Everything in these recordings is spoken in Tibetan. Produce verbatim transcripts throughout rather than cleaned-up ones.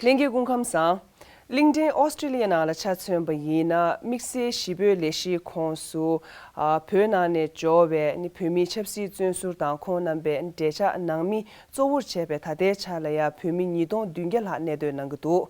ལྷན་རྒྱས་སྐུ་ཁམས་བཟང་། གླིང་ཕྲན་ཨོ་སི་ཀྲི་ལི་ཡ་ནང་ལ་ཆ་མཚོན་པ་ཡིན་ན། དམིགས་བསལ་གཞིས་སྤོའི་ལས་གཞིའི་ཁོངས་སུ་ཨ་བོད་ནང་ནས་འབྱོར་བའི་ནི་བོད་མིའི་ཆབ་སྲིད་བཙོན་ཟུར་དང་ཁོང་རྣམ་པའི་འབྲེལ་ཆགས་ནང་མི་གཙོ་བོར་བྱས་པའི་ད་ལྟའི་ཆ་ལ་ཡ་བོད་མི་ཉིས་སྟོང་བདུན་བརྒྱ་ལྷག་གནས་སྡོད་གནང་གི་འདུག།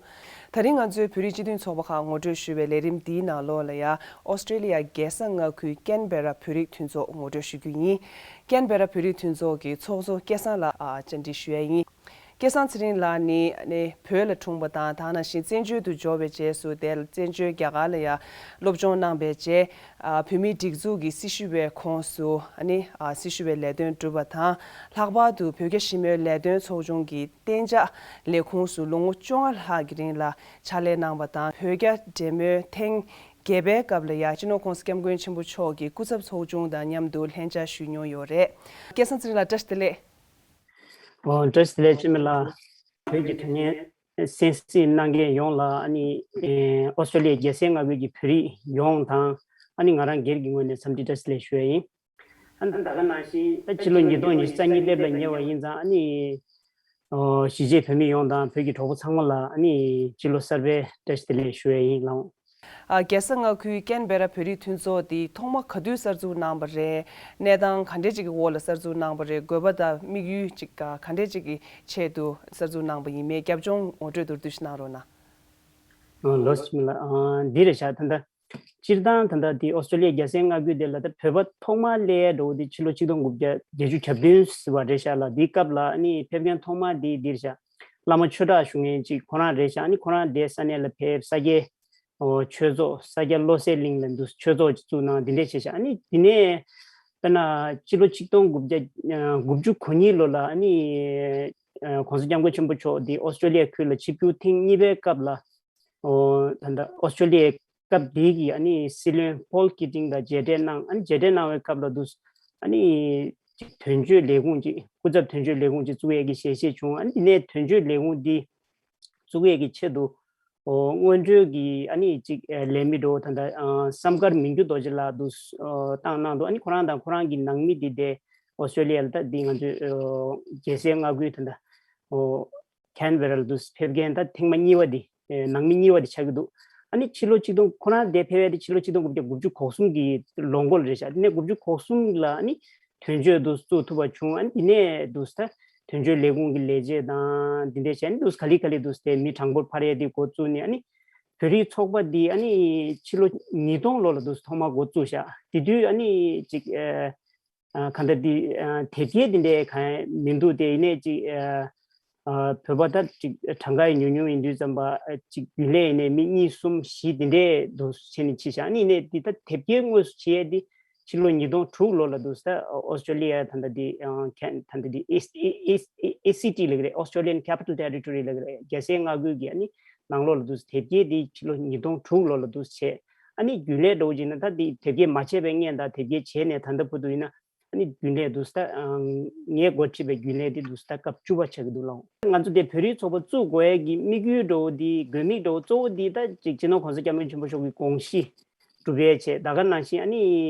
ད་རིང་ང་ཚོའི་བོད་རིགས་སྤྱི་མཐུན་ཚོགས་པ་ཁག་ངོ་སྤྲོད་ཞུ་བའི་ལས་རིམ་འདིའི་ནང་ལོགས་ལ་ཡ་ཨོ་སི་ཀྲི་ལི་ཡ་རྒྱལ་ས་མངའ་ཁུལ་ཀན་བེ་ར་བོད་རིགས་མཐུན་ཚོགས་ངོ་སྤྲོད་ཞུ་རྒྱུ་ཡིན། ཀན་བེ་ར་བོད་རིགས་མཐུན་ཚོགས་ཀྱི་ཚོགས་གཙོ་སྐལ་བཟང་ལགས་ཨ་བཅར་འདྲི་ཞུ་ཡ་ཡིན། སྐལ་བཟང་ཚེ་རིང་ལགས་ནི་ནི་བོད་ལ་འཁྲུངས་པ་དང་། ད་ནང་བཞིན་བཙན་བྱོལ་དུ་འབྱོར་བའི་རྗེས་སུ་དེ་ལ་བཙན་བྱོལ་རྒྱ་གར་ལ་ཡང་སློབ་སྦྱོང་གནང་བའི་རྗེས། ཨ་བོད་མིའི་སྒྲིག་འཛུགས་ཀྱི་སྲི་ཞུ་བའི་ཁོངས་སུ་ཨ་ནི་ཨ་སྲི་ཞུ་བའི་ལས་དོན་བསྒྲུབས་པ་དང་། ལྷག་པར་དུ་བོད་རྒྱ་ཞི་མོལ་ལས་དོན་ཚོགས་ཆུང་གི་གཏན་འཇགས་ལས་ཁུངས་སུ་ལོ་ངོ་བཅོ་ལྔ་ལྷག་གི་རིང་ལ་ཕྱག་ལས་གནང་བ་དང་། བོད་རྒྱ་འབྲེལ་མོལ་ཐེངས་བརྒྱད་པའི་སྐབས་ལ་ཡང་སྤྱི་ནོར་༸གོང་ས་༸སྐྱབས་མགོན་ཆེན་པོ་མཆོག་གི་སྐུ་ཚབ་ཚོགས་ཆུང་དང་མཉམ་དུ་ལྷན་བཅར་ཞུས་མྱོང་ཡོད་རེད། སྐལ་བཟང་ཚེ་རིང་ལགས་བཀྲ་ཤིས་བདེ་ལེགས། ཨོ་བཀྲ་ཤིས་བདེ་ལེགས། འཆི་མེད་ལགས། བོད་ཀྱི་དོན་གཉེར་གསན་གཟིགས་གནང་མཁན་ཡོངས་ལ། ཨ་ནི་ཨེ་ཨོ་སི་ཀྲོ་ལི་ཡའི་རྒྱལ་སའི་མངའ་ཁུལ་གྱི་བོད་རིགས་ཡོངས་དང་། ཨ་ནི་ང་རང་སྒེར་གྱི་ངོས་ནས་འཚམས་འདྲི་བཀྲ་ཤིས་བདེ་ལེགས་ཞུ་ཡ་ཡིན། ཨ་ནི་ད་ག་ནང་བཞིན་ད་ཕྱི་ལོ་ཉིས་སྟོང་ཉི་ཤུ་རྩ་གཉིས་སླེབས་ལ་ཉེ་བ་ཡིན་ཙང་། ཨ་ནི་ཨོ་གཞིས་བྱེས་བོད་མི་ཡོངས་དང་བོད་ཀྱི་གྲོགས་པོ་ཚང་མ་ལ་ཨ་ནི་སྤྱི་ལོ་གསར་པའི་བཀྲ་ཤིས་བདེ་ལེགས་ཞུ་ཡ་ཡིན་ལགས། ཨ་རྒྱལ་ས་མངའ་ཁུལ་ཀན་བེ་ར་བོད་རིགས་མཐུན་ཚོགས་འདི་ཐོག་མ་ག་དུས་གསར་འཛུགས་གནང་བ་རེད། གནས་སྟངས་ག་འདྲས་ཅིག་གི་འོག་ལ་གསར་འཛུགས་གནང་བ་རེད། དགོས་པ་དང་དམིགས་ཡུལ་ཅིག་ག་ག་འདྲས་ཅིག་གི་ཆེད་དུ་གསར་འཛུགས་གནང་བ་ཡིན་མིན་རྒྱབ་ལྗོངས་ངོ་སྤྲོད་མདོར་བསྡུས་ཤིག་གནང་རོགས་གནང་། ཨ་ལགས་སོ། ལགས་ཨ་འདི་རེད་ཤག། ད་ལྟ་སྤྱིར་བཏང་ད་ལྟ་འདི་ཨོ་སི་ཀྲོ་ལི་ཡའི་རྒྱལ་སའི་མངའ་ཁུལ་དེ་ལ་ད་བོད་པ་ཐོག་མ་སླེབས་འགྲོ་བ་འདི་ཕྱི་ལོ་ཆིག་སྟོང་དགུ་བརྒྱ་བརྒྱད་ཅུ་གྱ་བདུན་ཟེར་བ་རེད་ཤག་ལ། འདིའི་སྐབས་ལ་ཨ་ནི་ཕེབས་མཁན་ཐོག་མ་འདི་འདི་རེད་ཤག། བླ་མ་ཆོས་གྲགས་ཞུ་མཁན་ཅིག་ཁོ་རང་རེད་ཤག། ཨ་ནི་ཁོ་རང་དེ་ས་གནས་ལ་ཕེབས། ས་སྐྱའི་ཨོ་ཆོས་ཚོགས། ས་སྐྱ་བློ་གསལ་གླིང་ལ་འདུག་ཆོས་ཚོགས་ཅིག་བཙུགས་གནང་། འདི་འདྲས་བྱས་ཤག། ཨ་ནི་འདི་ནས་དཔེར་ན་ཕྱི་ལོ་ཆིག་སྟོང་དགུ་བརྒྱ་དགུ་བཅུ་གོ་གཉིས་ལོ་ལ་ཨ་ནི་ཨ་༸གོང་ས་༸སྐྱབས་མགོན་ཆེན་པོ་མཆོག་འདི་ཨོ་སི་ཀྲོ་ལི་ཡ་ཁུལ་ལ་ཆིབས་བསྒྱུར་ཐེངས་གཉིས་པའི་སྐབས་ལ། ཨོ་ད་ལྟ་ཨོ་སི་ཀྲོ་ལི་ཡའི་སྐབས་དེའི་གི་ཨ་ནི་སྲིད་བློན་པོལ་ཀི་ཏིང་དང་མཇལ་འཕྲད་གནང་། ཨ་ནི་མཇལ་འཕྲད་གནང་བའི་སྐབས་ལ་འདུག་ཨ་ནི་ཅིག་དོན་གཅོད་ལས་ཁུངས་ཅིག། སྐུ་ཚབ་དོན་གཅོད་ལས་ཁུངས་ཅིག་བཙུགས་ཡས་ཀྱི་ཞལ་བཞེས་བྱུང་། ཨ་ནི་དེ་ནས་དོན་གཅོད་ལས་ཁུངས་འདི་བཙུགས་ཡས་ཀྱི་ཆེད་དུ་ཨོ་སྔོན་འགྲོའི་གི་ཨ་ནི་ཅིག་ལས་མི་འགྲོ་ད་ལྟ་ཨ་བསམ་དཀར་མི་འགྱུར་རྡོ་རྗེ་ལགས་འདུག་ཨོ་བཏང་གནང་འདུག། ཨ་ནི་ཁོ་རང་དང་ཁོ་རང་གི་ནང་མི་འདི་དེ་ཨོ་སི་ཀྲོ་ལི་ཡ་ལ་ད་འདི་ང་ཚོའི་ཨོ་རྒྱལ་སའི་མངའ་ཁུལ་ད་ལྟ་ཨོ་ཁན་བེ་ར་ལ་འདུག་ཕེབས་མཁན་ད་ཐེངས་མ་གཉིས་པ་འདི། ཨེ་ནང་མི་གཉིས་པ་དེ་ཆགས་ཀྱི་འདུག། ཨ་ནི་ཕྱི་ལོ་ཆིག་སྟོང་ཁོ་རང་དེ་ཕེབས་ཡས་དེ་ཕྱི་ལོ་ཆིག་སྟོང་དགུ་བརྒྱ་དགུ་བཅུ་གོ་གསུམ་གྱི་ལོ་འགོ་ལ་རེད་ཤག། དེ་ནས་དགུ་བཅུ་གོ་གསུམ་ལ་ཨ་ནི་དོན་གཅོད་དུ་བཙུགས་ཐུབ་པ་བྱུང་། ཨ་ནི་དེ་ནས་འདུག་ས་དོན་གཅོད་ལས་ཁུངས་ཀྱི་ལས་བྱེད་དང་དེ་འདྲས་བྱས། ཨ་ནི་འདུག་ས་ག་ལེ་ག་ལེ་འདུག་ས་དེ་མི་གྲངས་འབོར་འཕར་ཡས་དེ་འགོ་བཙུགས་ནས། ཨ་ནི་བོད་རིགས་ཚོགས་པ་འདི་ཨ་ནི་ཕྱི་ལོ་ཉིས་སྟོང་ལོ་ལ་འདུག་ས་ཐོག་མ་འགོ་བཙུགས་ཤག། དེ་དུས་ཨ་ནི་ཅིག་ཨེ། ཨ་གང་ལྟར་འདི་ཨ་དེབ་སྐྱེལ་འདི་འདྲའི་གང་ཡང་མི་འདུག། དེ་ཡིན་ནའི་ཅིག་ཨ་ཨ་བོད་པ་ད་ཅིག་གྲངས་ཀ་ཡང་ཉུང་ཉུང་ཡིན་དུས་ཙམ་པ། ཨ་ཅིག་རྒྱུན་ལས་ཡིན་ནའི་མི་གཉིས་གསུམ་བཞི་འདི་འདྲའི་འདུག་བྱས་ནས་ཕྱིན་ཤག། ཨ་ནི་ཡིན་ནའི་འདི་ད་དེབ་སྐྱེལ་དངོས་སུ་བྱེད་ཡས་འདི་ཕྱི་ལོ་ཉིས་སྟོང་དྲུག་ལོ་ལ་འདུག་ས། ཨོ་སི་ཀྲོ་ལི་ཡ་ད་ལྟ་འདི་ཨ་ཁན་ད་ལྟ་འདི་ཨེ་སི་ཨེ་སི་ཨེ་སི་ཨེ་སི་ཊི་ལབ་ཀྱི་རེད། Australian Capital Territory ལབ་ཀྱི་རེད། རྒྱལ་སའི་མངའ་ཁུལ་གྱི་ཨ་ནི་ནང་ལོགས་ལ་འདུག་ས་དེབ་སྐྱེལ་འདི་ཕྱི་ལོ་ཉིས་སྟོང་དྲུག་ལོ་ལ་འདུག་ས་བྱས། ཨ་ནི་རྒྱུན་ལས་འདྲ་བོ་བྱས་ན་ད་འདི་དེབ་སྐྱེལ་མ་བྱས་པའི་སྔོན་དང་དེབ་སྐྱེལ་བྱས་ནས་ད་ལྟ་བར་དུ་ཡིན་ན། ཨ་ནི་རྒྱུན་ལས་འདུག་ས་ད་ངས་འགོ་ཁྲིད་པའི་རྒྱུན་ལས་འདི་འདུག་ས་ད་སྐབས་བཅུ་པ་ཆགས་ཀྱི་འདུག་ལགས། ང་ཚོ་དེ་བོད་རིགས་ཚོགས་པ་བཙུགས་དགོས་ཡས་ཀྱི་དམིགས་ཡུལ་འདྲ་བོ་འདི། དགོས་དམིགས་འདྲ་བོ་གཙོ་བོ་འདི་ད་ཅིག་སྤྱི་ནོར་༸གོང་ས་༸སྐྱབས་མགོན་ཆེན་པོ་མཆོག་གི་དགོངས་གཞི་སྒྲུབ་ཡས་ཆེད། ད་ག་ནང་བཞིན་ཨ་ནི་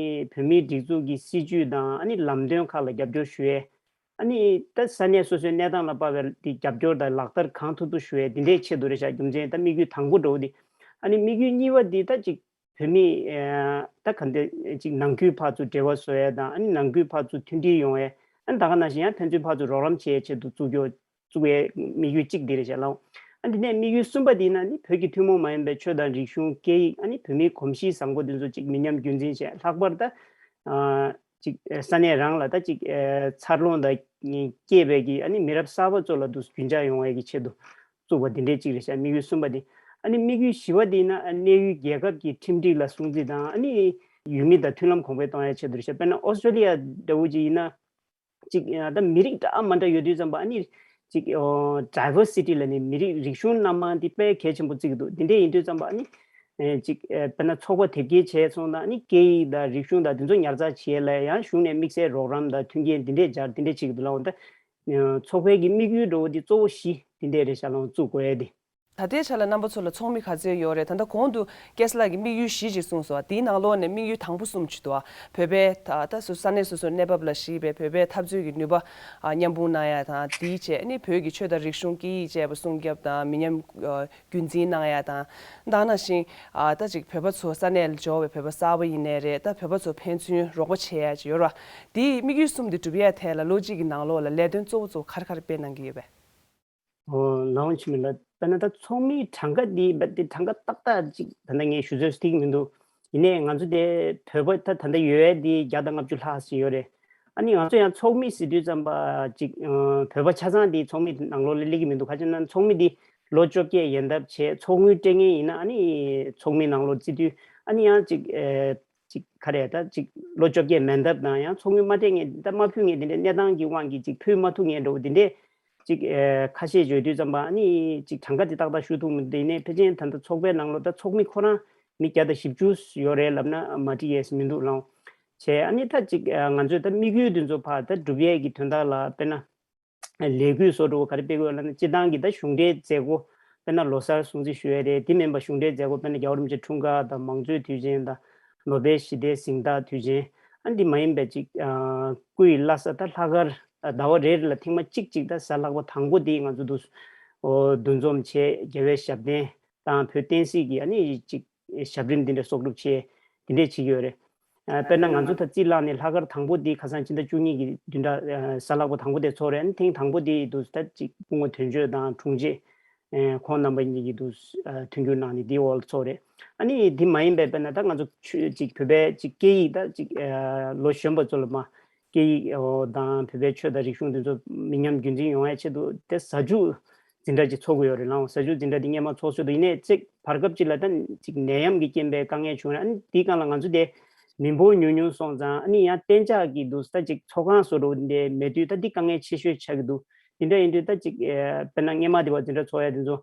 བོད་མིའི་སྒྲིག་འཛུགས་ཀྱི་སྲིད་བྱུས་དང་། ཨ་ནི་ལམ་སྟོན་ཁག་ལ་རྒྱབ་སྐྱོར་ཞུ་ཡས། ཨ་ནི་ད་ས་གནས་སོ་སོའི་གནས་སྟངས་ལ་དཔག་པའི་དེ་རྒྱབ་སྐྱོར་དང་ལག་བསྟར་གང་ཐུབ་ཐུབ་ཞུ་ཡས་འདི་འདྲའི་ཆེད་དུ་རེད་ཤག། རྒྱུ་མཚན་ད་དམིགས་ཡུལ་དང་པོ་འདྲ་བོ་འདི། ཨ་ནི་དམིགས་ཡུལ་གཉིས་པ་འདི་ད་ཅིག་བོད་མི་ཨ་ད་ག་འདྲ་ཅིག་ནང་ཁུལ་ཕར་ཚུར་འབྲེལ་བ་བཟོ་ཡས་དང་། ཨ་ནི་ནང་ཁུལ་ཕར་ཚུར་མཐུན་སྒྲིལ་ཡོང་ཡས། ཨ་ནི་ད་ག་ནང་བཞིན་ཡང་ཕན་ཚུན་ཕར་ཚུར་རོགས་རམ་བྱེད་ཡས་ཆེད་དུ་བཙུགས་རྒྱུ་བཙུགས་ཡས་དམིགས་ཡུལ་གཅིག་འདི་རེད་ཤག་ལགས། ཨ་འདི་ནས་དམིགས་ཡུལ་གསུམ་པ་འདི་ཡིན་ན་ནི་བོད་ཀྱི་ཐུན་མོང་མ་ཡིན་པའི་ཆོས་དང་རིག་གཞུང་། སྐད་ཡིག། ཨ་ནི་བོད་མིའི་གོམས་གཤིས་བཟང་པོ་འདི་ཚོ་ཅིག་མི་ཉམས་རྒྱུན་འཛིན་བྱས། ལྷག་པར་ད་ཨ་ཅིག་ས་གནས་རང་ལ་ད་ཅིག་ཨ་འཚར་ལོངས་དང་སྐྱེས་པའི་གི་ཨ་ནི་མི་རབས་གསར་པ་ཚོ་ལ་འདུག་རྒྱུན་འཇགས་ཡོང་བའི་གི་ཆེད་དུ་བཙུགས་པ་འདི་འདྲའི་གཅིག་རེད་ཤག། དམིགས་ཡུལ་གསུམ་པ་འདི། ཨ་ནི་དམིགས་ཡུལ་བཞི་པ་འདི་ཡིན་ན་ཨ་གནས་ཡུལ་རྒྱལ་ཁབ་ཀྱི་ཁྲིམས་སྒྲིག་ལ་སྲུང་བརྩི་དང་། ཨ་ནི་ཡུལ་མི་དང་མཐུན་ལམ་གོང་འཕེལ་གཏོང་ཡའི་ཆེད་དུ་རེད་ཤག། དཔེར་ན་ཨོ་སི་ཀྲོ་ལི་ཡ་འདྲ་བོ་ཅིག་ཡིན་ན། ཅིག་ཨ་ད་མི་རིགས་འདྲ་མ་འདྲ་ཡོད་དུས་ཙམ་པ། ཨ་ནི་ཅིག་ཨོ་ཌའི་ཝར་སི་ཊི་ལ་ནི་མི་རིགས་རིག་གཞུང་སྣ་མང་འདི་དཔེ་གལ་ཆེན་པོ་བརྩི་གི་འདུག། འདི་འདྲ་ཡིན་དུས་ཙམ་པ་ཨ་ནི་ཨེ་ཅིག་ཨེ་དཔེར་ན་ཚོགས་པ་དེབ་སྐྱེལ་བྱས་སོང་ན། ཨ་ནི་སྐད་ཡིག་དང་རིག་གཞུང་དང་དེ་ཚོ་ཉར་ཚགས་བྱེད་ཡས་ལ་ཡང་གཞུང་ནས་དམིགས་བསལ་རོགས་རམ་དང་མཐུན་རྐྱེན་འདི་འདྲས་སྦྱར། འདི་འདྲས་བྱེད་ཀྱི་འདུག་ལགས། འོ་ད་ཚོགས་པའི་གི་དམིགས་ཡུལ་འདྲ་བོ་འདི་གཙོ་བོ་བཞི་འདི་འདྲས་རེད་ཤག་ལགས། བཙུགས་དགོས་ཡས་འདི། ད་ལྟའི་ཆ་ལ་རྣམ་པ་ཚོ་ལ་ཚོགས་མི་ག་ཚོད་ཡོད་རེད། ད་ལྟ་གོང་དུ་སྐལ་བཟང་ལགས་ཀྱིས་དམིགས་ཡུལ་བཞི་ཅིག་གསུངས་སོང་། དེའི་ནང་ལོགས་ནས་དམིགས་ཡུལ་དང་པོ་གསུམ་ཅིག་འདུག་བོད་པའི་ད་ལྟ་སོ་ས་གནས་སོ་སོའི་གནས་བབ་ལ་གཞིགས་པའི་བོད་པའི་འཐབ་རྩོད་ཀྱི་ནུས་པ་མཉམ་སྤུངས་གནང་ཡ་དང་། དེའི་རྗེས་ནི་བོད་ཀྱི་ཆོས་དང་རིག་གཞུང་སྐད་ཡིག་བཅས་པ་སྲུང་སྐྱོབ་དང་མི་ཉམས་རྒྱུན་འཛིན་གནང་ཡ་དང་། ད་ག་ནང་བཞིན་ད་ཅིག་བོད་པ་ཚོ་ས་གནས་ལ་འབྱོར་བའི་བོད་པ་གསར་པ་ཡིན་ནའི་རེད། ད་བོད་པ་ཚོ་ཕན་ཚུན་རོགས་པ་བྱེད་ཡ་ཅིག་ཡོད་རེད་བ། དེའི་དམིགས་ཡུལ་གསུམ་དེ་འགྲུབ་ཡ་ཐད་ལ་ལོ་གཅིག་གི་ནང་ལོགས་ལ་ལས་དོན་གཙོ་བོ་གཙོ་བོ་ག་རེ་ག་རེ་སྤེལ་གནང་གི་ཡོད་པས། ཨོ། ལའོ་འཆི་མེད་ལགས། དཔེར་ན་ད་ཚོགས་མིའི་གྲངས་ཀ་འདི་འབད་དེ་གྲངས་ཀ་ཏག་ཏག་ཅིག་ད་ལྟ་ངས་ཞུ་ཚོད་ཐིག་མི་འདུག་ཡིན་ནའི་ང་ཚོ་དེ་བོད་པ་ད་ད་ལྟ་ཡོད་དེ་བརྒྱ་དང་ལྔ་བཅུ་ལྷག་ཙམ་ཡོད་རེད། ཨ་ནི་ང་ཚོ་ཡང་ཚོགས་མི་ཟེར་དུས་ཙམ་པ་ཅིག་ཨ་བོད་པ་ཆ་ཚང་དེ་ཚོགས་མི་ནང་ལོགས་ལ་སླེབས་ཀྱི་མི་འདུག་ག་ཅི་ན་ཚོགས་མི་དེ་ལོ་བཅོ་བརྒྱད་ཡན་འདབ་བྱས་ཚོགས་དངུལ་སྤྲད་མཁན་ཡིན་ན། ཨ་ནི་ཚོགས་མི་ནང་ལོགས་བརྩི་དུས་ཨ་ནི་ཡང་ཅིག་ཨ་ཅིག་ག་རེ་ད་ཅིག་ལོ་བཅོ་བརྒྱད་མན་འདབ་དང་ཡང་ཚོགས་དངུལ་མ་སྤྲད་མཁན་ད་མ་ཕུལ་མཁན་དེ་འདྲ་གནས་སྟངས་ཀྱི་དབང་གིས་ཅིག་ཕུལ་མ་ཐུབ་མཁན་འདྲ་བོ་དེ་འདྲས་ཅིག་ཨ་ཁ་ཤས་བརྗོད་དུས་ཙམ་པ་ཨ་ནི་ཅིག་གྲངས་ཀ་དེ་ཏག་ཏག་ཞུ་ཐུབ་མི་འདུག་ཡིན་ནའི་ཕལ་ཆེར་ད་ལྟ་ཚོགས་པའི་ནང་ལོགས་ད་ཚོགས་མི་ཁོ་རང་མི་བརྒྱ་དང་བཞི་བཅུ་ཡོད་རེད་ལབ་ན་མ་འགྲིག་ཡས་མི་འདུག་ལགས། བྱས་ཨ་ནི་ད་ཅིག་ཨ་ང་ཚོས་ད་དམིགས་ཡུལ་དེ་ཚོ་ཕར་ད་སྒྲུབ་ཡས་ཀྱི་དོན་དག་ལ་དཔེར་ན། ལས་འགུལ་སོགས་འགྲོ་ག་རེ་སྤེལ་དགོས་ལབ་ན། སྤྱིར་བཏང་གི་ད་གཞུང་འབྲེལ་མཛད་སྒོ་དཔེར་ན་ལོ་གསར་སྲུང་བརྩི་ཞུ་ཡས་རེད། དེ་མིན་པ་གཞུང་འབྲེལ་མཛད་སྒོ་དཔེར་ན་རྒྱལ་བ་རིན་པོ་ཆེ་འཁྲུངས་སྐར་དང་མང་གཙོའི་དུས་ཆེན་དང་ནོ་བེལ་ཞི་བདེའི་གཟེངས་རྟགས་དུས་ཆེན། ཨ་འདི་མ་ཡིན་པའི་ཅིག་ཨ་སྐུ་ཡི་བླ་གཟའ་ད་ལྷག་དཀར་ཟླ་བ་རེ་རེ་ལ་ཐེངས་མ་གཅིག་ཅིག་ད་གཟའ་ལྷག་པ་དང་པོ་དེ་ང་ཚོ་འདུ་འོ་འདུ་འཛོམས་བྱས་རྒྱལ་བའི་ཞབས་བརྟན་དང་བོད་བསྟན་སྲིད་ཀྱི་ཨ་ནི་ཅིག་ཞབས་རིམ་འདི་འདྲ་གསོག་སྒྲུབ་བྱས་འདི་འདྲས་བྱེད་ཀྱི་ཡོད་རེད། ཨ་དཔེར་ན་ང་ཚོ་ད་རྩིས་བརླག་ནས་ལྷག་དཀར་དང་པོ་འདི་ཁ་སང་ཕྱི་ཟླ་བཅུ་གཉིས་ཀྱི་བདུན་ཕྲག་ཨ་གཟའ་ལྷག་པ་དང་པོ་དེ་ཚོགས་རེད། ཨ་ནི་ཐེངས་དང་པོ་དེ་འདུག་ད་ཅིག་སྐུ་ངོ་དོན་གཅོད་དང་དྲུང་ཆེ་ཨ་ཁོང་རྣམ་པ་གཉིས་ཀྱིས་འདུག་ཨ་མཐུན་འགྱུར་གནང་ནས་འདིའི་འོག་ལ་ཚོགས་རེད། ཨ་ནི་འདི་མ་ཡིན་པའི་དཔེར་ན་ད་ང་ཚོ་ཆོས་ཅིག་བོད་པའི་ཅིག་སྐད་ཡིག་ད་ཅིག་ཨ་ལོ་གཞོན་པ་ཚོ་ལ་མ་སྐད་ཡིག་ཨོ་དང་བོད་པའི་ཆོས་དང་རིག་གཞུང་འདི་ཚོ་མི་ཉམས་རྒྱུན་འཛིན་ཡོང་ཡའི་ཆེད་དུ་དེ་གཟའ་མཇུག་འཛིན་གྲྭ་ཅིག་ཚོགས་ཀྱི་ཡོད་རེད་ལགས། གཟའ་མཇུག་འཛིན་གྲྭ་འདི་སྔས་མ་ཚོགས་སྲོལ་དུ་ཡིན་ནའི་ཚིག་བར་སྐབས་ཅིག་ལ་ད་ཅིག་ནད་ཡམས་ཀྱི་རྐྱེན་པས་དཀའ་ངལ་བྱུང་རེད། ཨ་ནི་དེའི་སྒང་ལ་ང་ཚོ་དེ་མི་འབོར་ཉུང་ཉུང་སོང་ཙང་ཨ་ནི་ཡང་གཏན་འཇགས་ཀྱི་འདུག་ད་ཅིག་ཚོགས་ཁང་བཟོ་འདྲ་བོ་འདི་མེད་དུས་ད་འདི་དཀའ་ངལ་ཆེ་ཤོས་ཆགས་ཀྱི་འདུག་དེ་འདྲ་ཡིན་དུས་ད་ཅིག་ཨེ་དཔེར་ན་སྔས་མ་དེ་བ་འཛིན་གྲྭ་ཚོགས་ཡ་དེ་ཚོ་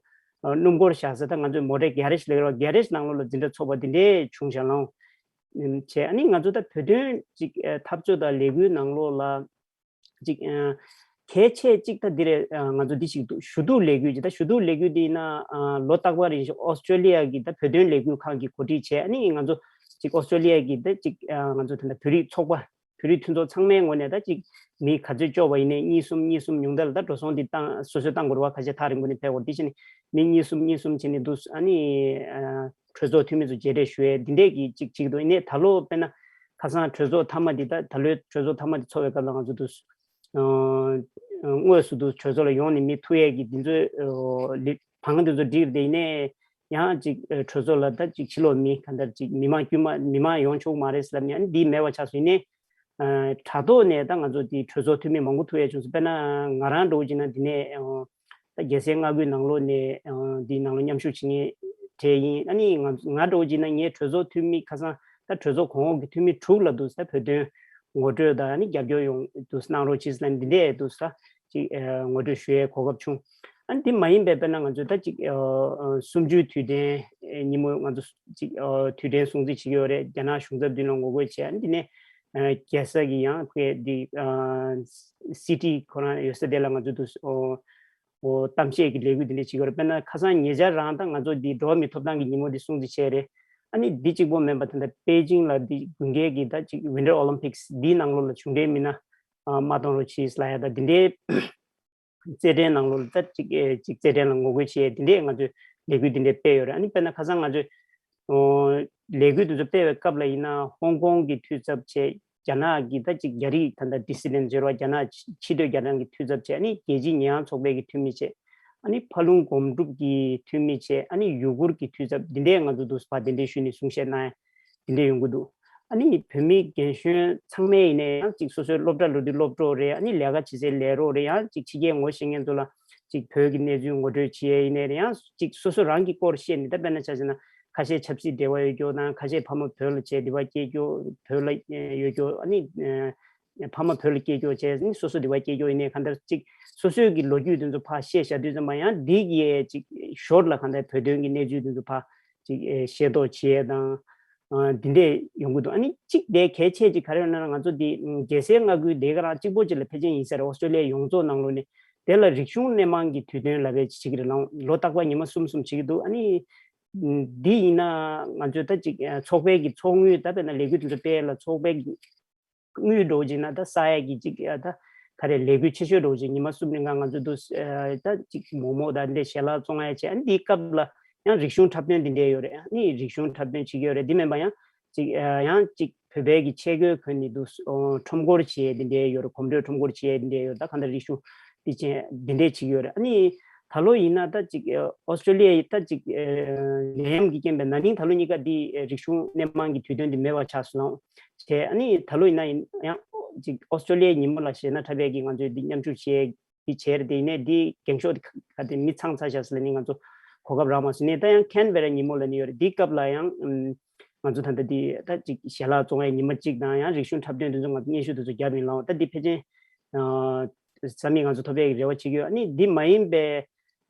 ཨ་སྣུམ་འཁོར་བཞག་ས་ད་ང་ཚོའི་མོ་ཊའི་གྷེ་རེཇ་ལབ་ཀྱི་རེད་བ། གྷེ་རེཇ་ནང་ལོགས་ལ་འཛིན་གྲྭ་ཚོགས་པ་དེ་འདྲས་བྱུང་བཞག་ལགས། བྱས་ཨ་ནི་ང་ཚོ་ད་བོད་དོན་ཅིག་ཨེ་འཐབ་རྩོད་དང་ལས་འགུལ་ནང་ལོགས་ལ། ཅིག་ཨ་གལ་ཆེ་གཅིག་ད་འདི་རེད། ཨ་ང་ཚོ་འདི་ཞིག་འདུག་ཞུ་གཏུག་ལས་འགུལ་ཅིག་ད་ཞུ་གཏུག་ལས་འགུལ་འདི་ཡིན་ན་ཨ་ལོ་རྟག་པར་ཡིན་ཞིང་ཨོ་སི་ཀྲོ་ལི་ཡ་གི་ད་བོད་དོན་ལས་འགུལ་ཁང་གིས་གོ་སྒྲིག་བྱས། ཨ་ནི་ང་ཚོ་ཅིག་ཨོ་སི་ཀྲོ་ལི་ཡ་གི་ད་ཅིག་ཨ་ང་ཚོ་ད་ལྟ་བོད་རིགས་ཚོགས་པ་བོད་རིགས་མཐུན་ཚོགས་ཚང་མའི་ངོས་ནས་ད་ཅིག་མི་ག་ཚོད་ལྕོགས་པ་ཡིན་ནའི་གཉིས་གསུམ་གཉིས་གསུམ་ཉུང་མཐའ་ལ་ད་འགྲོ་སོང་འདི་བཏང་སོ་སོས་བཏང་དགོས་རེད་བ། ཁ་ཤས་ཐག་རིང་པོ་ནས་ཕེབས་དགོས་རེད། དེ་བཞིན་མི་གཉིས་གསུམ་གཉིས་གསུམ་བྱས་ནས་འདུག་ཨ་ནི་ཨ་གྲོས་ཚོགས་འཐུས་མི་ཚོ་མཇལ་འཕྲད་ཞུ་ཡས་འདི་འདྲས་ཀྱི་ཅིག་བྱེད་ཀྱི་འདུག་ཡིན་ནའི་ད་ལོ་དཔེར་ན་ཁ་སང་གྲོས་ཚོགས་མཐའ་མ་འདི་ད་ད་ལོའི་གྲོས་ཚོགས་མཐའ་མ་འདི་ཚོགས་པའི་སྐབས་ལ་ང་ཚོ་འདུག་ཨ་དངོས་སུ་འདུག་གྲོས་ཚོགས་ལ་ཡོང་ནས་མི་ཐུག་ཡས་ཀྱི་འདི་ཚོའི་ཨ་ལི་བང་འདི་ཚོ་བསྒྲིགས་བསྡད་ཡིན་ནའི་ཡང་ཅིག་ཨ་གྲོས་ཚོགས་ལ་ད་ཅིག་ཕྱི་ལོགས་མི་གང་ལྟར་ཅིག་མི་མང་དཀྱུས་མ་མི་མང་ཡོང་ཆོག་མ་རེད་ཟེར་ལབ་ནས་ཨ་ནི་འདི་མེད་པ་ཆགས་སོང་། ཡིན་ནའི། ཨ་དྲ་ཐོག་ནས་ད་ང་ཚོ་དེ་གྲོས་ཚོགས་འཐུས་མི་མང་པོ་ཐུག་ཡས་བྱུང་སོང་། དཔེར་ན་ང་རང་འདྲ་བོ་བྱས་ན་འདི་ནས་ཨ་ད་རྒྱལ་སའི་མངའ་ཁུལ་ནང་ལོགས་ནས་ཨ་འདིའི་ནང་ལོགས་མཉམ་ཞུགས་བྱེད་མཁན་གྲས་ཡིན། ཨ་ནི་ང་ང་འདྲ་བོ་བྱས་ན་ངའི་གྲོས་ཚོགས་འཐུས་མི་ཁ་སང་ད་གྲོས་ཚོགས་གོང་འོག་གི་འཐུས་མི་དྲུག་ལ་འདུག་ས་བོད་དོན་ངོ་སྤྲོད་དང་ཨ་ནི་རྒྱབ་སྐྱོར་ཡོང་འདུག་ས་གནང་རོགས་གྱིས་ལབ་འདི་འདྲས་འདུག་ས་ཅིག་ཨ་ངོ་སྤྲོད་ཞུ་ཡས་གོ་སྐབས་བྱུང་། ཨ་ནི་འདི་མ་ཡིན་པའི་དཔེར་ན་ང་ཚོས་ད་ཅིག་ཨ་ཨ་གསུམ་བཅུའི་དུས་དྲན་ཨ་ཉིན་མོ་ང་ཚོ་ཅིག་ཨ་དུས་དྲན་སྲུང་བརྩི་བྱེད་ཀྱི་ཡོད་རེད། རྒྱ་ནག་གཞུང་ཚབ་མདུན་ལ་ངོ་རྒོལ་བྱས། ཨ་ནི་འདི་ནས་ཨ་རྒྱལ་ས་གི་ཡང་ཁོས་འདི་ཨ་སི་ཊི་ཁོ་རང་ཡོད་ས་དེ་ལ་ང་ཚོ་འདུག་ཨོ་ཨོ་གཏམ་བཤད་ཀྱི་ལས་འགུལ་འདི་འདྲ་བྱེད་ཀྱི་ཡོད་རེད། དཔེར་ན་ཁ་སང་ཉེ་ཆར་རང་ད་ང་ཚོ་འདི་འགྲོ་བ་མིའི་ཐོབ་ཐང་གི་ཉིན་མོ་འདི་སྲུང་བརྩི་བྱས་རེད། ཨ་ནི་འདི་གཅིག་པོ་མིན་པ་ད་ལྟ་པེ་ཅིང་ལ་འདི་དགུན་ཁའི་གི་ད་ཅིག་Winter Olympics འདིའི་ནང་ལོགས་ལ་གཞུང་འབྲེལ་མི་སྣ་ཨ་མ་གཏོང་རོགས་གྱིས་ལབ་ཡ་ད་འདི་འདྲའི་རྩེད་འགྲན་ནང་ལོགས་ལ་ད་ཅིག་ཨེ་ཅིག་རྩེད་འགྲན་ལ་ངོ་རྒོལ་བྱེད་ཡས་འདི་འདྲས་ང་ཚོས་ལས་འགུལ་འདི་འདྲས་སྤེལ་ཡོད་རེད། ཨ་ནི་དཔེར་ན་ཁ་སང་ང་ཚོས་ཨོ་ལས་འགུལ་འདི་ཚོ་སྤེལ་བའི་སྐབས་ལ་ཡིན་ན་ཧོང་ཀོང་གི་འཐུས་ཚབ་བྱས། རྒྱ་ནག་གི་ད་ཅིག་རྒྱ་རིགས་ད་ལྟ་dissident ཟེར་བ་རྒྱ་ནག་ཕྱི་སྡོད་རྒྱ་ནག་གི་འཐུས་ཚབ་བྱས། ཨ་ནི་རྒྱལ་སྤྱིའི་ཉེས་ཡངས་ཚོགས་པའི་གི་འཐུས་མི་བྱས། ཨ་ནི་ཕ་ལུང་སྒོམ་སྒྲུབ་ཀྱི་འཐུས་མི་བྱས། ཨ་ནི་ཡུ་གུར་གྱི་འཐུས་ཚབ་འདི་འདྲས་ང་ཚོ་འདུག་སེ་ཕར་གདན་འདྲེན་ཞུས་ནས་གསུང་བཤད་གནང་ཡ་འདི་འདྲས་ཡོང་གི་འདུག་ཨ་ནི་བོད་མི་རྒན་གཞོན་ཚང་མས་ཡིན་ནའི་ཡང་ཅིག་སོ་སོའི་སློབ་གྲྭ་ལོ་དུས་སློབ་གྲོགས་རེད། ཨ་ནི་ལས་ཀ་བྱེད་སའི་ལས་རོགས་རེད། ཡང་ཅིག་ཕྱི་རྒྱལ་ངོ་ཤེས་མཁན་ཚོ་ལ་ཅིག་བོད་ཀྱི་གནས་ཚུལ་ངོ་སྤྲོད་བྱེད་ཡས་ཡིན་ནའི་རེད། ཡང་ཅིག་སོ་སོ་རང་གི་སྐོར་བཤད་ནས་ད་དཔེར་ན་ཆ་བཞག་ན་ཁ་ཤས་ཆབ་སྲིད་འབྲེལ་བ་ཡོད་རྒྱུ་དང་ཁ་ཤས་ཕ་མ་བོད་ལ་བྱས་འདི་བ་སྐྱེས་རྒྱུ་བོད་ལ་ཡོད་རྒྱུ་ཨ་ནི། ཕ་མ་བོད་ལ་སྐྱེས་རྒྱུ་བྱས་ནི་སོ་སོ་འདི་བ་སྐྱེས་རྒྱུ་ཡིན་ནའི་གང་ལྟར་ཅིག་སོ་སོའི་གི་ལོ་རྒྱུས་དེ་ཚོ་ཕར་བཤད་བཞག་དུས་ཙམ་པ་ཡང་འདི་གི་ཅིག་ཞོར་ལ་གང་ལྟར་བོད་དོན་གི་གནས་ཚུལ་དེ་ཚོ་ཕར་ཅིག་ཤེས་རྟོགས་བྱེད་ཡས་དང་། ཨ་འདི་འདྲས་ཡོང་གི་འདུག་ཨ་ནི་གཅིག་དེ་གལ་ཆེ་ཅིག་ག་རེ་ཡོད་ན་ང་ཚོ་འདི་རྒྱལ་སའི་མངའ་ཁུལ་དེ་ག་རང་གཅིག་པོ་ཅིག་ལ་ཕལ་ཆེར་ཡིན་ས་རེད། ཨོ་སི་ཀྲོ་ལི་ཡ་ཡོངས་རྫོགས་ནང་ལོགས་ནས་ དེ་ལ་རིག་གཞུང་སྣེ་མང་གི་དུས་སྟོན་ལབ་པའི་ཅིག་རེད་ལ། ལོ་རྟག་པར་ཉི་མ་གསུམ་གསུམ་བྱེད་ཀྱི་འདུག་ཨ་ནི་འདི་ཡིན་ན་ང་ཚོས་ད་ཅིག་ཚོགས་པའི་གི་ཚོགས་དངུལ་ད་དཔེར་ན་ལས་འགུལ་དེ་ཚོ་སྤེལ་ལ་ཚོགས་པའི་གི་དངུལ་འགྲོ་བྱས་ན་ད་ས་ཡ་གི་ཅིག་ད་ག་རེ་ལས་འགུལ་ཆེ་ཤོས་འགྲོ་བྱས་ཉི་མ་གསུམ་རིང་ག་ང་ཚོ་འདུག་ད་ཅིག་མོག་མོག་ད་འདི་ཞལ་ལག་བཙོང་ཡ་བྱས། ཨ་ནི་འདིའི་སྐབས་ལ་ཡང་རིག་གཞུང་འཁྲབ་སྟོན་འདི་འདྲས་ཡོད་རེད། ཨ་ནི་རིག་གཞུང་འཁྲབ་སྟོན་བྱེད་ཀྱི་ཡོད་རེད། འདི་མིན་པ་ཡང་ཅིག་ཡང་ཅིག་བོད་པའི་གི་ཆས་གོས་གོན་ནས་འདུག་ཁྲོམ་སྐོར་བྱེད་ཡས་འདི་འདྲས་ཡོད་རེད། གོམ་བགྲོད་ཁྲོམ་སྐོར་བྱེད་ཡས་འདི་འདྲས་ཡོད་རེད། ད་གང་ལྟར་རིག་གཞུང་འདི་ཅན་འདི་འདྲས་བྱེད་ཀྱི་ཡོད་རེད། ཨ་ནི་ད་ལོ་ཡིན་ན་ད་ཅིག་ཨོ་སི་ཀྲོ་ལི་ཡའི་ད་ཅིག་ནད་ཡམས་ཀྱི་རྐྱེན་པས་ན་ནིང་ད་ལོ་གཉིས་ཀ་འདི་རིག་གཞུང་སྣེ་མང་གི་དུས་སྟོན་འདི་མེད་པ་ཆགས་སོང་ལ། བྱས་ཨ་ནི་ད་ལོ་ཡིན་ན་ཡང་ཅིག་ཨོ་སི་ཀྲོ་ལི་ཡའི་ཉིན་མོ་ལ་གཞས་སྣ་འཁྲབ་ཡས་ཀྱི་ང་ཚོས་འདི་མཉམ་ཞུགས་བྱེད་ཡས་འདི་བྱས་རེད། དེ་ཡིན་ནའི་འདི་འགེངས་ཤོག་འདི་ག་དེ་མི་ཚང་ཚར་ཤག་ཟེར་ལ་ནི་ང་ཚོ་གོ་སྐབས་རག་མ་སོང་ནས། ད་ཡང་ཁན་བེ་ར་ཉིན་མོ་ལ་ནི་ཡོད་རེད། འདིའི་སྐབས་ལ་ཡང་ཨམ་ང་ཚོ་ད་ལྟ་འདི་ད་ཅིག་ཞལ་ལག་བཙོང་ཡའི་ཉི་མ་གཅིག་དང་ཡང་རིག་གཞུང་འཁྲབ་སྟོན་དེ་ཚོ་ང་ཚོ་སྙན་ཞུ་དེ་ཚོ་བརྒྱབ་ཡིན་ལ། ད་འདི་ཕལ་ཆེར་ཨ་ས་མིག་ང་ཚོ་ཐོབ་ཡས་ཀྱི་རེ་བ་བྱེད་ཀྱི་ཡོད། ཨ་ནི་འདི་མ་ཡིན་པའི་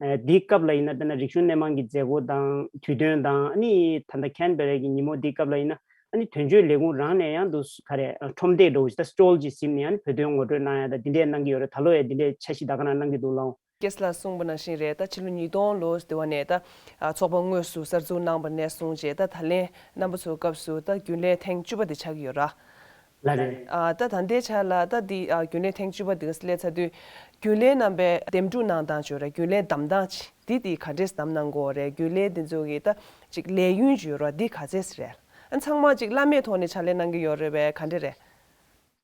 ཨ་འདིའི་སྐབས་ལ་ཡིན་ན་དཔེར་ན་རིག་གཞུང་སྣེ་མང་གི་མཛད་སྒོ་དང་དུས་སྟོན་དང་། ཨ་ནི་ད་ལྟ་ཁན་བེ་ར་གི་ཉིན་མོ་འདིའི་སྐབས་ལ་ཡིན་ན་ཨ་ནི་དོན་གཅོད་ལས་ཁུངས་རང་ནས་ཡང་དུ་ག་རེ་ཨ་ཁྲོམ་སྟེགས་འདྲ་བོ་ཞིག་ད་སི་ཊོལ་ཅིག་ཟིན་ནས་ཨ་ནི་བོད་དོན་ངོ་སྤྲོད་གནང་ཡ་ད་འདི་འདྲས་གནང་གི་ཡོད་རེད། ད་ལོ་ཡང་འདི་འདྲས་འཆར་གཞི་ད་ག་རང་གནང་གི་འདུག་ལགས། ཀེ་སི་ལགས་གསུངས་པ་ནང་བཞིན་རེད། ད་ཕྱི་ལོ་ཉིས་སྟོང་ལོ་དེ་བ་ནས་ད་ཨ་ཚོགས་པ་དངོས་སུ་གསར་འཛུགས་གནང་པ་ནས་བཟུང་བྱས་ད་ད་ལན་རྣམ་པ་ཚོའི་སྐབས་སུ་ད་རྒྱུན་ལས་ཐེངས་བཅུ་པ་དེ་ཆགས་ཀྱི་ཡོད་ར། ལགས་རེད། ཨ་ད་ད་ལྟའི་ཆ་ལ་ད་འདི་ཨ་རྒྱུན་ལས་ཐེངས་བཅུ་པ་འདི་ག་སླེབས་ཚར་དུས་རྒྱུན་ལས་རྣམ་པས་འདེམས་སྒྲུག་གནང་སྟངས་ཅིག་ཡོད་རེད། རྒྱུན་ལས་འདེམས་སྟངས་ཅིག་འདི་འདི་ག་འདྲས་འདེམས་གནང་དགོས་རེད། རྒྱུན་ལས་འདི་ཚོ་གི་ད་ཅིག་ལས་ཡུན་ཅིག་ཡོད་རེད། འདི་ག་ཚད་རེད། ཨ་ཚང་མ་ཅིག་བླ་མེད་ཐོག་ནས་ཕྱག་ལས་གནང་གི་ཡོད་རེད་པས། ག་འདྲས་རེད།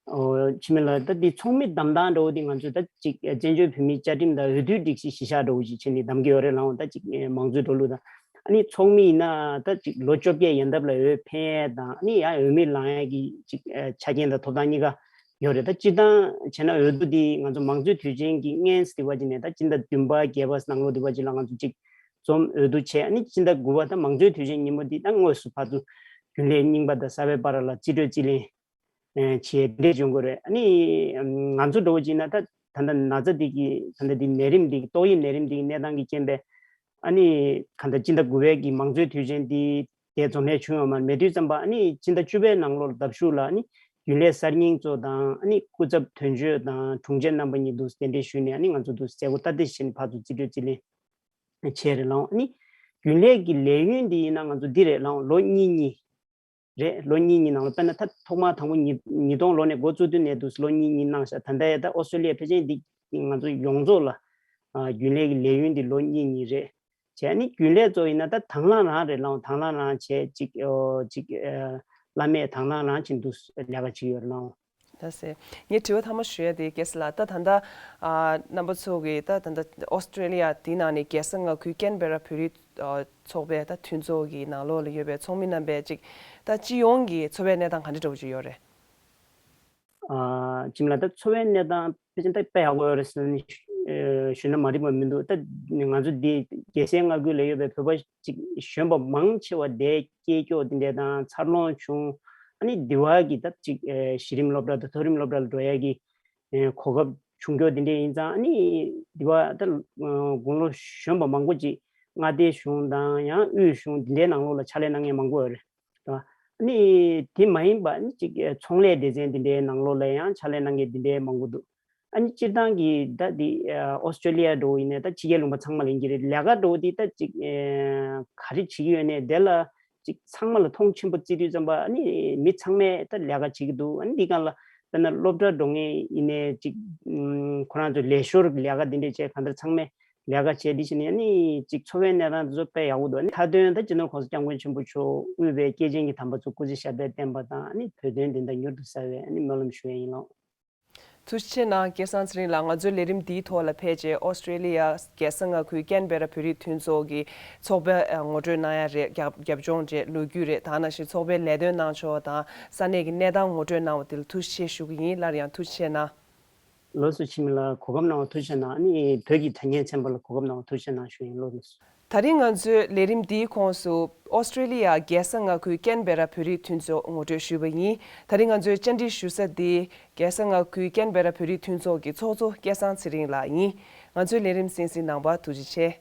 ཨོ་འཆི་མེད་ལགས། ད་འདི་ཚོགས་མི་འདེམས་སྟངས་འདྲ་བོ་འདི་ང་ཚོས་ད་ཅིག་བཙན་བྱོལ་བོད་མིའི་བཅའ་ཁྲིམས་དང་འོས་བསྡུའི་སྒྲིག་གཞི་གཞི་བཞག་འདྲ་བོ་ཅིག་བྱས་ནས་འདེམས་ཀྱི་ཡོད་རེད་ལགས། ད་ཅིག་མང་གཙོའི་འགྲོ་ལུགས་དང་། ཨ་ནི་ཚོགས་མི་ཡིན་ན་ད་ཅིག་ལོ་བཅོ་བརྒྱད་ཡན་འདབ་ལ་འོས་འཕེན་ཡས་དང་། ཨ་ནི་ཡང་འོས་མི་ལངས་ཡས་ཀྱི་ཅིག་ཆ་རྐྱེན་དང་ཐོབ་ཐང་གཉིས་ཀ་ཡོད་རེད། ད་སྤྱིར་བཏང་བྱས་ན་འོས་བསྡུ་འདི་ང་ཚོ་མང་གཙོའི་དུས་ཆེན་གྱི་སྔོན་འདི་བ་ཅིག་ནས་ད་སྤྱི་ཟླ་བདུན་པ་བརྒྱད་པ་ནང་ལོགས་འདི་བ་ཅིག་ལ་ང་ཚོ་ཅིག་འཛོམས་འོས་བསྡུ་བྱས། ཨ་ནི་སྤྱི་ཟླ་དགུ་པ་ད་མང་གཙོའི་དུས་ཆེན་ཉིན་མོ་འདི་ད་དངོས་སུ་ཕར་ཚུར་རྒྱུན་ལས་རྙིང་པ་དང་གསར་པའི་བར་ལ་རྩིས་སྤྲོད་རྩིས་ལེན་བྱས་འདྲ་བྱུང་དགོས་རེད། ཨ་ནི་ང་ཚོ་འགྲོ་བ་ཅིག་ན་ད་ད་ལྟ་ན་ཚ་འདི་གི་ད་ལྟ་འདི་ནད་རིམས་འདི་གི་ཏོག་དབྱིབས་ནད་རིམས་འདི་གི་གནས་སྟངས་ཀྱི་རྐྱེན་པས། ཨ་ནི་ག་ད་སྤྱི་ཟླ་དགུ་པའི་གི་མང་གཙོའི་དུས་ཆེན་འདི་དེ་འཛོམས་ལས་བྱུང་ཡོད་མ་རེད། མེད་དུས་ཙམ་པ་ཨ་ནི་སྤྱི་ཟླ་བཅུ་པའི་ནང་ལོགས་ལ་ལྡབ་ཤུགས་ལ་ཨ་ནི་རྒྱུན་ལས་གསར་རྙིང་ཚོ་དང་། ཨ་ནི་སྐུ་ཚབ་དོན་གཅོད་དང་དྲུང་ཆེ་རྣམ་པ་གཉིས་འདུག་གདན་འདྲེན་ཞུས་ནས་ཨ་ནི་ང་ཚོ་འདུག་མཛད་སྒོ་སྟབས་བདེ་བྱས་ནས་ཕར་ཚུར་རྩིས་སྤྲོད་རྩིས་ལེན་བྱས་རེད་ལགས། ཨ་ནི་རྒྱུན་ལས་ཀྱི་ལས་ཡུན་འདི་ཡིན་ན་ང་ཚོ་འདི་རེད་ལགས། ལོ་གཉིས་གཉིས་རེད། ལོ་གཉིས་གཉིས་ནང་ལ་དཔེར་ན་ད་ཐོག་མར་དང་པོ་ཉིས་ཉིས་སྟོང་ལོ་ནས་འགོ་བཙུགས་དུས་ནས་འདུག་ལོ་གཉིས་གཉིས་གནང་ཤག་ད་ལྟ་ཡ་ད་ཨོ་སི་ཀྲོ་ལི་ཡ་ཕལ་ཆེར་འདི་ང་ཚོ་ཡོངས་རྫོགས་ལ་ཨ་རྒྱུན་ལས་ཀྱི་ལས་ཡུན་འདི་ལོ་གཉིས་གཉིས་རེད། བྱས་ནི་རྒྱུན་ལས་ཚོ་ཡིན་ན་ད་དང་བླངས་རང་རེད་ལགས། དང་བླངས་རང་བྱས་ཅིག་ཨོ་ཅིག་ཨ་བླ་མས་དང་བླངས་རང་བྱས་འདུག་ལས་ཀ་བྱེད་ཀྱི་ཡོད་རེད་ལགས། ད་ཟེར། ངས་དྲི་བ་ཐ་མ་ཞུ་ཡ་དེ་ཀེ་སི་ལགས། ད་ད་ལྟ་ཨ་རྣམ་པ་ཚོ་གིས་ད་ད་ལྟ་ཨོ་སི་ཀྲོ་ལི་ཡ་དེའི་ནང་ནས་རྒྱལ་ས་མངའ་ཁུལ་ཀེན་བེ་ར་བོད་རིགས་ཨ་ཚོགས་པའི་ད་མཐུན་ཚོགས་ཀྱི་ནང་ལོགས་ལ་ཡོད་པའི་ཚོགས་མི་རྣམ་པའི་ཅིག་ད་སྤྱི་ཡོངས་ཀྱི་འཚོ་བའི་གནས་སྟངས་ག་འདྲ་འདྲ་བོ་ཅིག་ཡོད་རེད། ཨ་ཁྱིམ་ལ་ད་འཚོ་བའི་གནས་སྟངས་ཕལ་ཆེར་ད་དཔེ་ཡག་པོ་ཡོད་རེད་ཟེར་ནས་ཞུ་ན་མ་འགྲིག་པ་མི་འདུག་ད་ང་ཚོ་འདི་རྒྱལ་སའི་མངའ་ཁུལ་ལ་ཡོད་པའི་བོད་པ་ཅིག་གཞོན་པ་མང་ཆེ་བ་དེ་སྐྱེས་སྐྱོ་དེ་འདྲ་དང་འཚར་ལོངས་བྱུང་། ཨ་ནི་འདི་བ་གི་ད་ཅིག་ཨེ་གཞི་རིམ་སློབ་གྲྭ་དང་མཐོ་རིམ་སློབ་གྲྭ་ལ་འགྲོ་ཡ་གི་ཨེ་གོ་སྐབས་བྱུང་སྐྱོ་དེ་འདྲ་ཡིན་ཙང་། ཨ་ནི་འདི་བ་ད་དགུང་ལོ་གཞོན་པ་མང་པོ་ཅིག་མངའ་སྡེ་གཞུང་དང་ཡང་དབུས་གཞུང་དེ་འདྲའི་ནང་ལོགས་ལ་ཕྱག་ལས་གནང་མཁན་མང་པོ་ཡོད་རེད། ཨ་ནི་དེ་མ་ཡིན་པ་ཨ་ནི་ཅིག་ཚོང་ལས་སྡེ་ཚན་འདི་འདྲའི་ནང་ལོགས་ལ་ཡང་ཕྱག་ལས་གནང་མཁན་འདི་འདྲའི་མང་པོ་འདུག་ཨ་ནི་སྤྱིར་བཏང་གི་ད་འདི་ཨོ་སི་ཀྲོ་ལི་ཡ་འགྲོ་བ་ཡིན་ནའི་ད་ཕྱི་རྒྱལ་ལུང་པ་ཚང་མ་ལ་ཡིན་གྱི་རེད། ལས་ཀ་འགྲོ་བ་འདི་ད་ཅིག་ག་རེ་བྱེད་ཀྱི་ཡོད་ནའི་དེ་ལ་ཅིག་ཚང་མ་ལ་མཐོང་ཆེན་པོ་བརྩི་དུས་ཙམ་པ་ཨ་ནི་མི་ཚང་མས་ད་ལས་ཀ་བྱེད་ཀྱི་འདུག་ཨ་ནི་འདི་སྒང་ལ་དཔེར་ན་སློབ་གྲྭ་འགྲོ་མཁན་ཡིན་ནའི་ཅིག་ཁོ་རང་ཚོ་ལས་ཞོར་གྱི་ལས་ཀ་འདི་འདྲ་བྱས་གང་ལྟར་ཚང་མས་ལས་ཀ་བྱས་འདི་བྱས་ནས་ཨ་ནི་ཅིག་འཚོ་བའི་གནས་སྟངས་དེ་ཚོ་དཔེ་ཡག་པོ་འདུག་ཨ་ནི་མཐའ་དོན་ད་སྤྱི་ནོར་གོང་ས་སྐྱབས་མགོན་ཆེན་པོ་མཆོག་དབུས་པའི་སྐྱེས་ཆེན་གྱི་དམ་པ་ཚོ་སྐུ་ཚེ་ཞབས་པད་བརྟན་པ་དང་། ཨ་ནི་བོད་དོན་བདེན་མཐའ་མྱུར་དུ་གསལ་བའི་ཨ་ནི་སྨོན་ལམ་ཞུ་ཡས་ཡིན་ལགས། ཐུགས་རྗེ་ཆེ་གནང་སྐལ་བཟང་ཚེ་རིང་ལགས། ང་ཚོའི་ལས་རིམ་འདིའི་ཐོག་ལ་ཕེབས་རྗེས་ཨོ་སི་ཀྲོ་ལི་ཡ་རྒྱལ་ས་མངའ་ཁུལ་ཀེན་བེ་ར་བོད་རིགས་མཐུན་ཚོགས་ཀྱི་ཚོགས་པ་ཨ་ངོ་སྤྲོད་གནང་ཡ་རེད། རྒྱབ་རྒྱབ་ལྗོངས་རེད། ལོ་རྒྱུས་རེད། དེ་ནང་བཞིན་ཚོགས་པའི་ལས་དོན་གནང་ཕྱོགས་དང་ས་གནས་ཀྱི་གནས་སྟངས་ངོ་སྤྲོད་གནང་བ་དེ་ལ་ཐུགས་རྗེ་ཆེ་ཞུ་གི་ཡིན། སླར་ཡང་ཐུགས་རྗེ་ཆེ་གནང་། ལགས་སོ། འཆི་མེད་ལགས། གོ་སྐབས་གནང་བ་ཐུགས་རྗེ་ཆེ་གནང་། ཨ་ནི་བོད་ཀྱི་དྲ་བརྙན་ཚན་པ་ལ་གོ་སྐབས་གནང་བ་ཐུགས་རྗེ་ཆེ་གནང་ཞུ་ཡིན། ལགས་སོ། ད་རིང་ང་ཚོའི་ལས་རིམ་འདིའི་ཁོངས་སུ་ཨོ་སི་ཀྲོ་ལི་ཡ་རྒྱལ་ས་མངའ་ཁུལ་ཀེན་བེ་ར་བོད་རིགས་མཐུན་ཚོགས་ངོ་སྤྲོད་ཞུས་པ་ཡིན། ད་རིང་ང་ཚོའི་བཅར་འདྲི་ཞུ་ས་འདི་རྒྱལ་ས་མངའ་ཁུལ་ཀེན་བེ་ར་བོད་རིགས་མཐུན་ཚོགས་ཀྱི་ཚོགས་གཙོ་སྐལ་བཟང་ཚེ་རིང་ལགས་ཡིན། ང་ཚོའི་ལས་རིམ་གསན་གཟིགས་གནང་བར་ཐུགས་རྗེ་ཆེ།